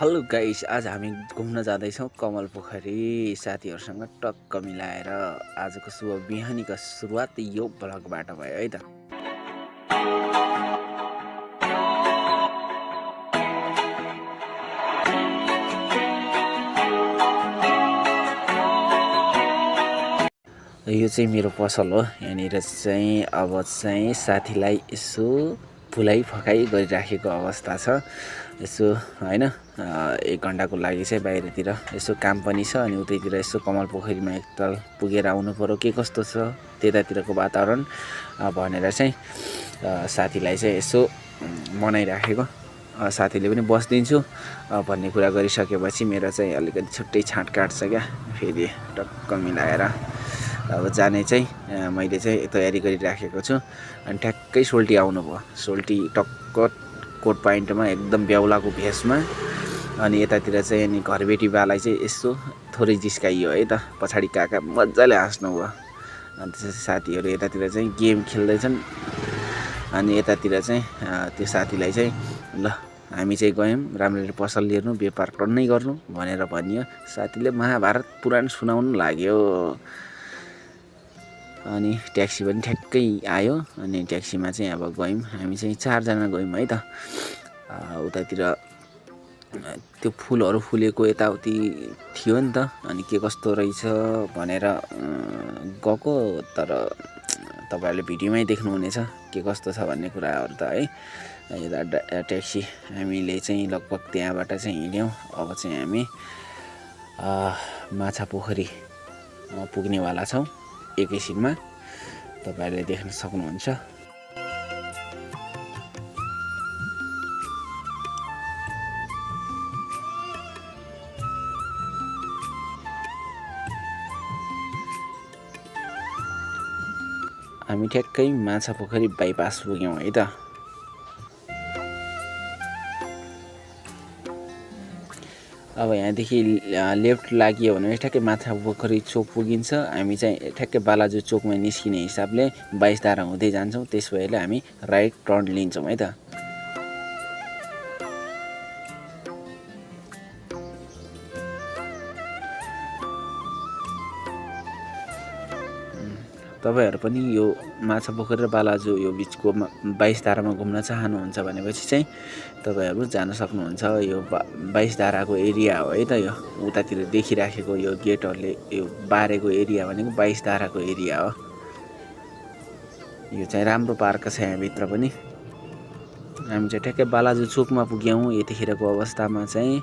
Hello guys, आज हामी घुम्न जाँदैछौँ कमल पोखरी साथीहरूसँग टक्क मिलाएर। आजको शुभ बिहानीको सुरुवात यो भ्लगबाट भयो है त। यो चाहिँ मेरो पसल हो। यहाँनिर चाहिँ अब चाहिँ साथीलाई यसो फुलाइ फकाइ गरिराखेको अवस्था छ। यसो हैन 1 घन्टाको लागि चाहिँ बाहिरतिर यसो काम पनि छ, अनि उतैतिर यसो कमल पोखरीमा एकताल पुगेर आउनु पर्यो के कस्तो छ त्यतातिरको वातावरण भनेर चाहिँ साथीलाई चाहिँ यसो मनाइराखेको। साथीले पनि बस्दिन्छु भन्ने कुरा गरिसकेपछि मेरो चाहिँ अलिकति छुट्टै छाँटकाट छ क्या। फेरि टक्क मिलाएर अब जाने चाहिँ मैले चाहिँ तयारी गरिराखेको छु। अनि ठ्याक्कै सोल्टी आउनुभयो। सोल्टी टक्क कोट प्यान्टमा एकदम बेहुलाको भेषमा, अनि यतातिर चाहिँ अनि घरबेटीवालाई चाहिँ यसो थोरै जिस्काइयो है त। पछाडि काका मजाले हाँस्नुभयो। अनि त्यसपछि साथीहरू यतातिर चाहिँ गेम खेल्दैछन्, अनि यतातिर चाहिँ त्यो साथीलाई चाहिँ ल हामी चाहिँ गयौँ राम्ररी पसल लिर्नु, व्यापार टन्नै गर्नु भनेर भनियो। साथीले महाभारत पुराण सुनाउनु लाग्यो। अनि ट्याक्सी पनि ठ्याक्कै आयो, अनि ट्याक्सीमा चाहिँ अब गयौँ। हामी चाहिँ 4 जना गयौँ है त। उतातिर त्यो फुलहरू फुलेको यताउति थियो नि त, अनि के कस्तो रहेछ भनेर गएको। तर तपाईहरुले भिडियोमै देख्नुहुनेछ के कस्तो छ भन्ने कुराहरू त है। यता ट्याक्सी हामीले चाहिँ लगभग त्यहाँबाट चाहिँ हिँड्यौँ। अब चाहिँ हामी माछा पोखरी पुग्नेवाला छौँ एकैछिनमा, तपाईहरुले देख्न सक्नुहुन्छ। हामी ठ्याक्कै माछा पोखरी बाइपास पुग्यौँ है त। अब यहाँदेखि लेफ्ट लाग्यो भने ठ्याक्कै माछा पोखरी चोक पुगिन्छ। हामी चाहिँ ठ्याक्कै बालाजु चोकमा निस्किने हिसाबले 22 धारा हुँदै जान्छौँ। त्यस भएले हामी राइट टर्न लिन्छौँ है त। तपाईहरु पनि यो माछा पोखरी र बालाजु यो बिचको 22 धारामा घुम्न चाहनुहुन्छ भनेपछि चाहिँ तपाईहरु जान सक्नुहुन्छ। यो 22 धाराको एरिया हो है त। यो उतातिर देखिराखेको यो गेटहरुले यो बारेको एरिया भनेको 22 धाराको एरिया हो। यो चाहिँ राम्रो पार्क छ यहाँ भित्र पनि। हामी चाहिँ ठ्याक्कै बालाजु चोकमा पुग्यौँ यतिखेरको अवस्थामा चाहिँ।